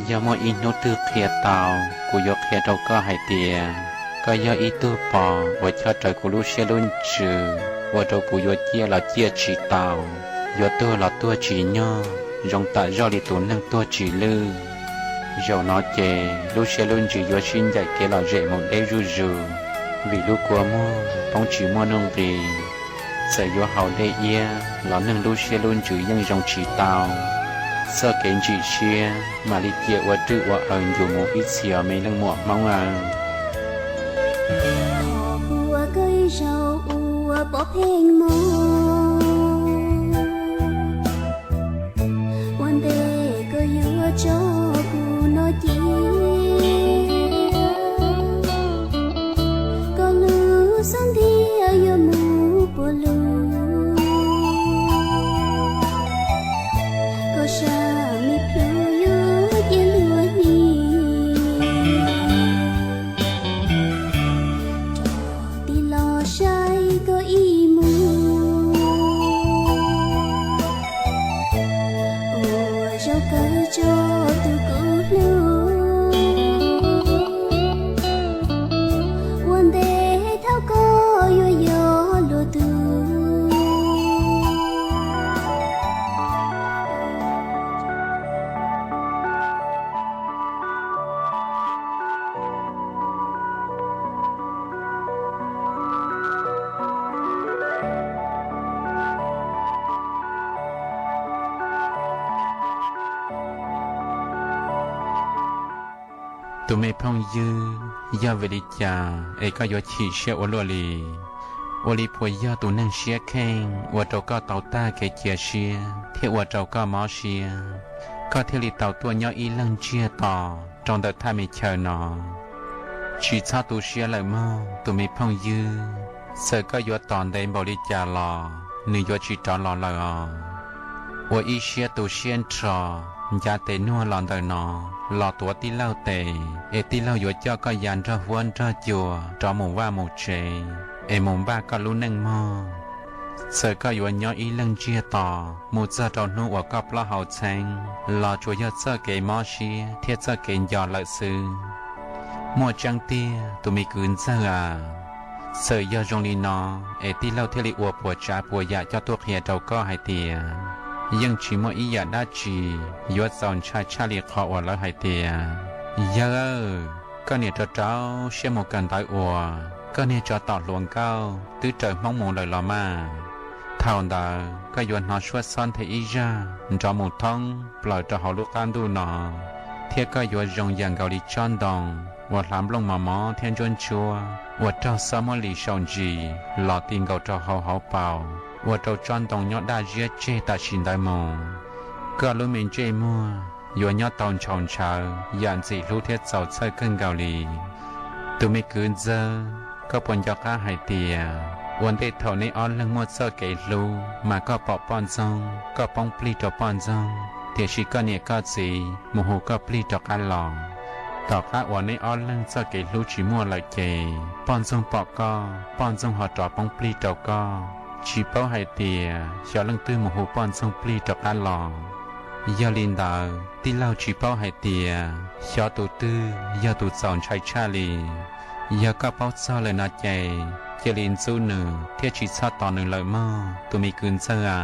Yog muaj ib hnub twg qhia tau, kuv yuav qhia rau koj hais tias koj yog ib tug pog uas chob rawv kuv lub siab lub ntsws, ua rau kuv yuav ciaj los ciaj tsis tau, yuav tuag los tuag tsis nyog, zoo tam zoj li tus neeg tuag tsis lwj. Zaum no ces lub siab lub ntsws yuav sib ncaim kev lom zem mus deb zuj zus, vim lub kua muag poob tsis muaj nuj nqis. Txawm yuav haus dej iab los neeg lub siab lub ntsws yeej zoo tsis tau. Txoj kev ntsim siab mam li cia ua rwj ua aws ncuv mus ib txhis os me leej muam Hmoob aw. Qhov kuv ua koj ib zaug ua pov pheej mog, ua ntej koj yuav tso kuv no cia, koj lub xub ntiag yuav mus puas lug, koj sab me plhu yuav cia luag hni. Rov tig los saib koj ib mus, ua zaug kawg tso tus kuv hlub, ua ntej thaum koj yuav yog luag tug. Tus me phooj ywg, yog vim li cas es koj yuav chim siab ua luaj li? Ua li puas yog tus neeg siab kheej ua rau koj tau tag kev cia siab thiab ua rau koj mob siab, koj thiaj li tau tuaj nyob ib leeg ntsiag to rau ntawm thaj me chaw no? Tsis txhob tu siab lawm mog tus me phooj ywg, txawm koj yuav tos ntev npaum li cas los nws yuav tsis rov los lawm os. Ua ib siab tu siab nrho, ncav tes nuag los ntawm no, los tuav tij laug tes, es tij laug yuav coj koj ya nrog huab nrog cua rov mus vaj mus tsev, es mus npaj koj lub neej mog. Txawm koj yuav nyob ib leeg ntsiag to mus txog rau hnub uas koj plaub hau txheeb los tsuas yog txoj kev mob siab thiab txoj kev nco lawm xwb. Muaj tseeb tiag tus me kwv ntxawg a. Txawm yog zoo li no, es tij laug thiaj li ua puas tsav puas yam coj tuaj qhia rau koj hais tias, yeej tsis muaj ib yam dab tsi yuav txaus ntshai tshaj li qhov uas lawv hais tias, yawg, koj niam rau rau siab mus kawm ntawv uas koj niag tsov tom hluas nkauj twb raws Hmoob mus lawm los mas. Thaum ntawd koj yuav hnov suab xob nthe ib zaj nrov mus thoob plaws rau hauv lub qab ntuj no, thiab koj yuav zoo yam nkaus li tsob ntoo uas hlav nplooj mos mos thiab ntsuab ntsuab uas raug xob muab lis saum ntsis los ti nkaus rau hauv hauv paus, ua rau tsob ntoo nyob daj ziab tseg tam sim ntawd mus. Koj lub me ntsej muag yuav nyob tau ntshaus ntshaws yam ntxim hlub thiab txaus txhawj kawg nkaus li. Tus me kwv ntxawg, koj puas nco qab hais tias ua ntej thaum neb ob leeg muaj txoj kev hlub mas koj pom poj ntxoog koj poob plig rau poj ntxoog, tiam sis koj niam koj txiv mus hu koj plig rau qab los? Tom qab uas neb ob leeg txoj kev hlub tsis muaj lawm ces poj ntxoog pom koj, poj ntxoog ho rov poob plig rau koj, tsis paub hais tias xyov leej twg mus hu poj ntxoog plig rau qab los. Yog li ntawd tij laug tsis paub hais tias xyov tus twg yog tus txaus ntshai tshaj li. Yog koj paub txog lawm no ces cia li ntxub nws thiab tsis txhob tos nws lawm mog tus me kwv ntxawg a.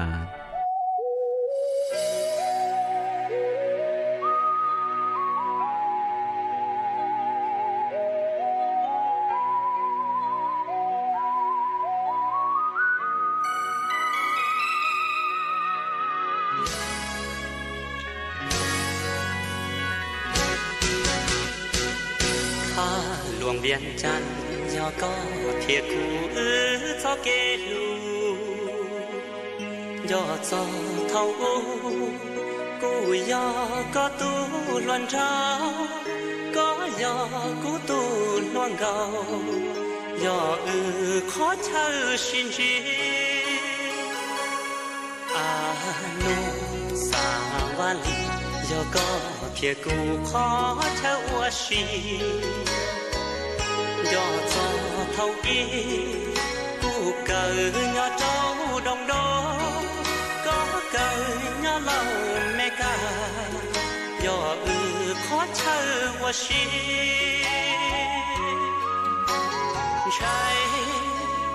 Thaj luas Vias Cas, yog koj thiab kuv wb txoj kev hlub. Nco txog thaum ub, kuv yog koj tus hluas nraug, koj yog kuv tus hluas nkauj, yog wb qhov chaw sib ntsib. A nus xav vaj li, yog koj thiab kuv qhov chaw ua si. Nco txog thaum ub, kuv kawm nyob rau Doos Doos, koj kawm nyob Laus Mes Kas, yog wb chaw ua si. Ntshai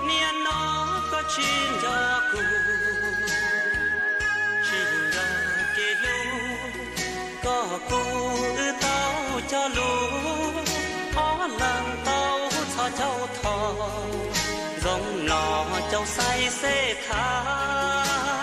niaj no koj tsis nco kuv, tsis nco kev hlub, koj kuv wb tau cog lus, ob leeg tau txhos caug thov, zoo mlom caum xaim xej thab.